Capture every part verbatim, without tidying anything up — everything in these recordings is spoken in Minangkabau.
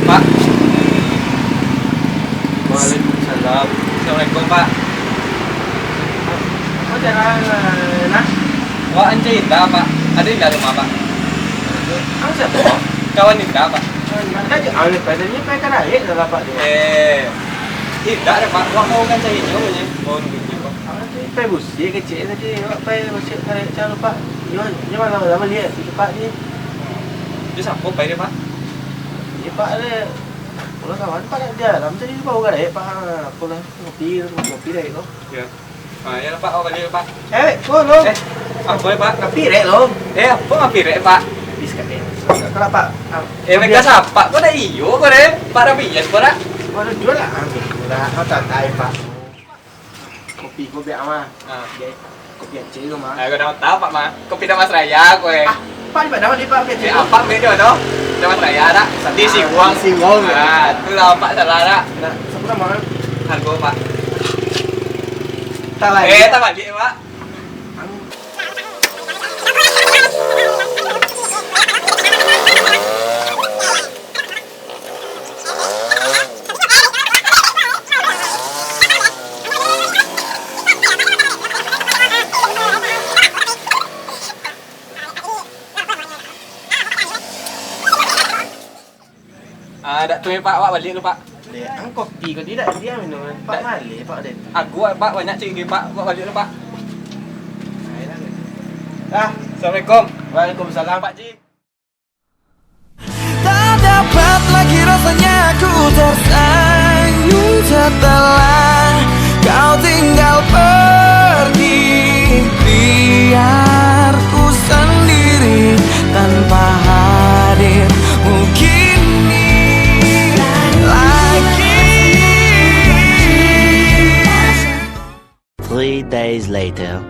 Pak. Waalaikumsalam. Assalamualaikum, Pak. Apo caro, nah? Wak, Anca Indah, Pak. Ado Indah rumah, Pak? Ang siapo? Kawan Indah, Pak. Kawan Indah. Ang lupo tadi, pai ka Daek lah, Pak, tu. Eh, Indah deh, Pak. Wak mau kan cari nyo, Pak. Mau nunggu nyo, Pak. Ang tu pai busi kecek tadi, Wak pai busi ka Daek caro, Pak. Nyo, nyo malam-malam liek di tempat ni. Di sapo pai dia, Pak? Di Pak deh. Kalau kawan, Pak, di dalam tadi, Pak, buka Daek, Pak. Aku lah ngopi, ngopi Daek tu. Ya. Ah, ya, Pak, awak balik, Pak. Eh, ko lo. Eh, apo, Pak? Kopi rek lo. Eh, apo kopi rek, Pak? Kopi sakali. Kalau, Pak, ah, eh, mereka siapa? Kok dah iyo, kok deh? Pak Rabian, kok dah? Waduh, jual lah, ambil lah. Kau tak tahu, Pak. Kopi ko biak mah. Ah. Kopi Aceh tu mah. Ah, kau dah tahu, Pak, mah. Kopi Damas Raya, kau, eh. Ah, Pak, di mana, di Pak, Aceh? Eh, apa beda tu? Damas Raya, tak? Di Siwang. Siwang, ya. Ah, tu lah, Pak, salah, tak? Nah, siapa nama? Hargo, Pak. Tak lagi. Eh, tak balik, Pak. Ah, dak tu, Pak, awak balik dulu, Pak. Dek, ang kopi ko tidak dia minum, Pak, balik, Pak, dek. Aku, Pak, banyak cik, Pak, awak balik dulu, Pak. Ah, assalamualaikum. Waalaikumsalam, Pak Ji. Tak dapat lagi rasanya ku tersenyum setelah kau tinggal pergi. Biar ku sendiri tanpa hadirmu kini lagi. Three days later.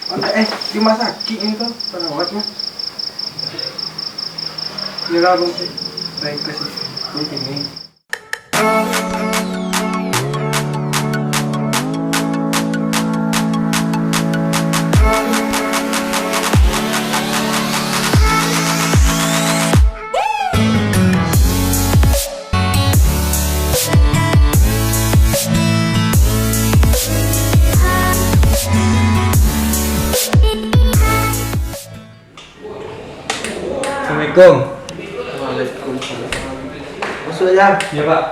Mantap, eh, di rumah sakit ni tu, perawatnya. Ni lah, Bang, sih. Baik, kasih. Ini sini. Assalamualaikum. Waalaikumsalam. Masuk aja. Ya, Pak.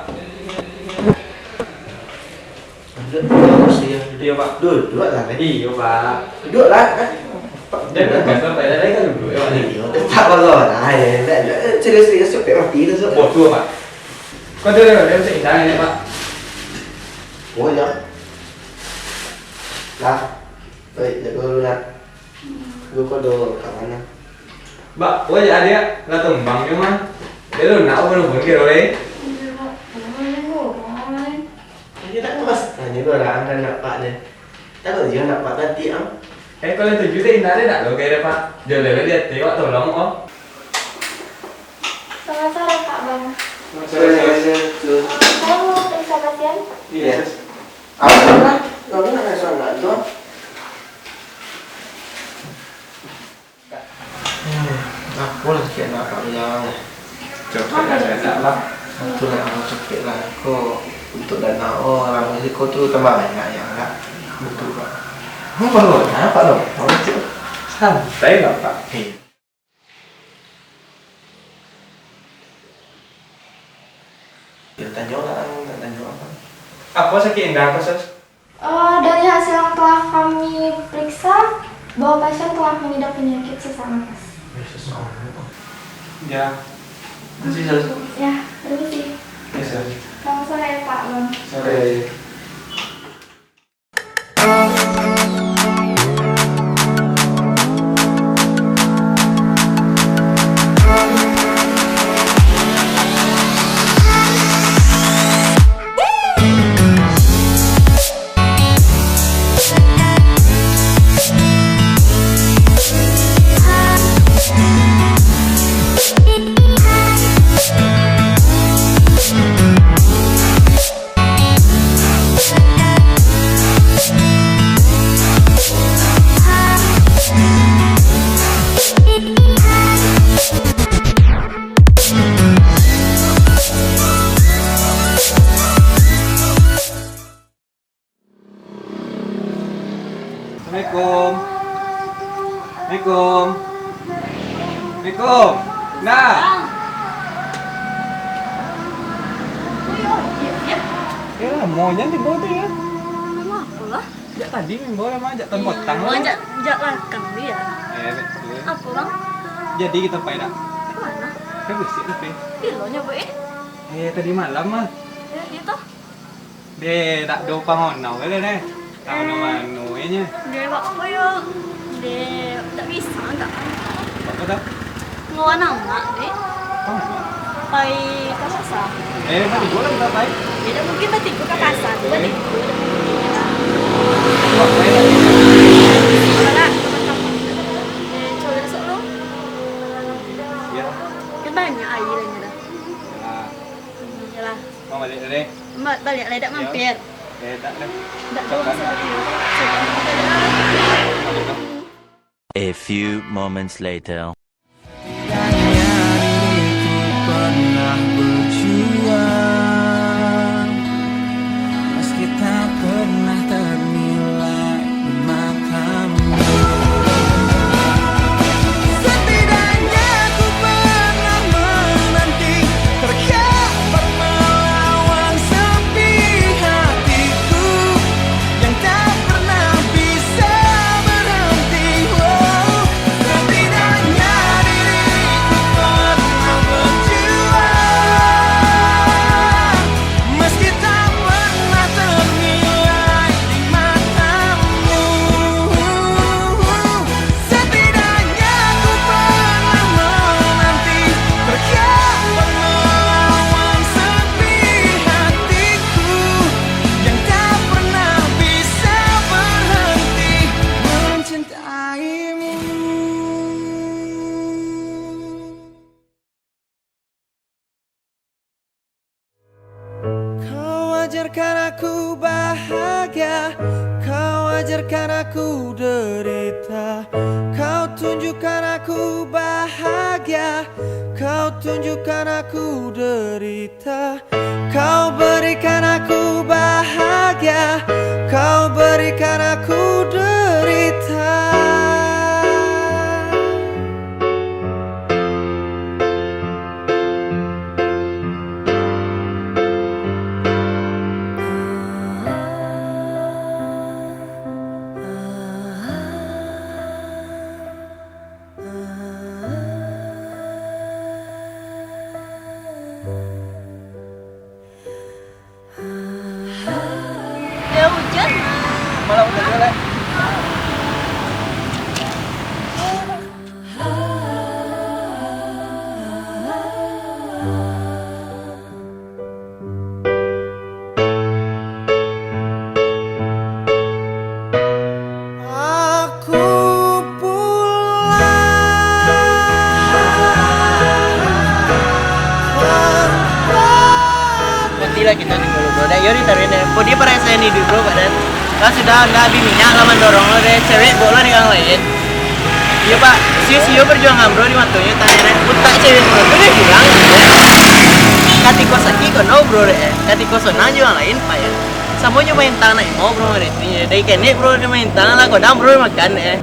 Duduk, duduk, kursi, ya. Iya, Pak. Duduk lah, kan? Iya, Pak. Duduk lah, kan? Jangan kasar, Pak. Jangan kan duduk, ya, Pak. Iya, tetap Allah lah, ya. Tidak, tidak. Serius, serius, sampai mati tu, so. Bodoh, Pak. Kau ada, ada, ada, ada, Pak. Oh, ya. Lah. Baik, jaga dulu, nak. Lu kau do ka mano? Bak, wajah dia lah tumbang nyo mah. Dia lu nak apa lu pun kiro leh? Ayo nak mas, tanya dua orang kan nak pak deh. Takut dia nak pak tadi am. Eh, kalau tujuh deh, indah deh nak lo kaya pak. Dia lele dia tengok tolong oh. Selamat sore, Pak Bang. Sore, sore. Saya mau periksa pasien. Iya. Apo lah, kamu nak main solat tu? Hmm, apo lah cek nak Pak Ujang? Copek lah, copek lah. Itu lah, copek lah. Ko untuk dana orang risiko tu tambah banyak yang agak. Betul, Pak. Oh, baru nak, Pak, lo. Santai lah, Pak. Hei. Ya, tanyo lah, nak tanyo apo? Apo sakik indah ko, Sus? Eh, dari hasil yang telah kami periksa, bahwa pasien telah mengidap penyakit sesak napas. Ya, sesak napas. Ya. Makasih, Sus. Ya, permisi. Ya, Sus. Selamat sore, Pak, Bang. Sore. Assalamualaikum. Assalamualaikum. Assalamualaikum. Nah. Ya, maunya di bawah tu ya. Mau apo lah? Jak tadi main bola mah, jak tan potang lah. Jak, jak lakang dia. Eh, betul. Apo, Bang? Jadi kita pai dak? Ka mano? Ka Gresik tapi. Pilonyo, Bu, eh? Eh, tadi malam mah. Eh, itu? Deh, dak do pangonau kali deh. Mano-mano inyo. Deh, Bang, apo yo? Deh, dak bisa, dak. Apo tu? Kawan amak, deh. Kawan amak? Pai ka pasar. Eh, batigo lah kita pai. Ya, dak mungkin batigo ka pasar. Eh, batigo, dak mungkin. Wah, pai lah. Alah, kapan-kapan. Eh, coba besok lu. Ya. Kan banyak airnya dah. Ya. Hmm, yalah. Mau balik dulu deh. Ba-, baliak lai, dak mampir. Eh, dak deh. Dak, dak usah. A few moments later. Setidaknya diriku pernah berjuang, meski tak pernah ternilai di matamu. Setidaknya ku pernah menanti, terkapar melawan sepi hatiku yang tak pernah bisa berhenti. Oh, setidaknya diriku pernah berjuang, meski tak pernah ternilai di matamu. Setidaknya ku pernah menanti, terkapar melawan sepi hatiku yang tak pernah bisa berhenti mencintaimu. Kau ajarkan aku bahagia, kau ajarkan aku derita, kau tunjukkan aku bahagia, kau tunjukkan aku derita, kau berikan aku bahagia, kau berikan aku derita. Yo, hujan. Malam hujan juo, Lek. Aku pulang. Mati lah kita di mulut, bro. Dak, yo ditaruhin deh. Kok dia paresahan hidup, bro, badan? Lah sudah, ndak habis minyak lah mandorong lo deh. Cewek bawa lo dengan lain. Iyo, Pak. Sio-sio perjuangan, bro, di matonyo. Tanya deh. Utak cewek, bro, tu deh kurang. Katiko sakik kono, bro, deh. Katiko sonang juo lain, Pak, ya. Samo jo main tang nak imo, bro, deh. Dari kenek, bro, dia main tang lah, kodang, bro, makan, eh.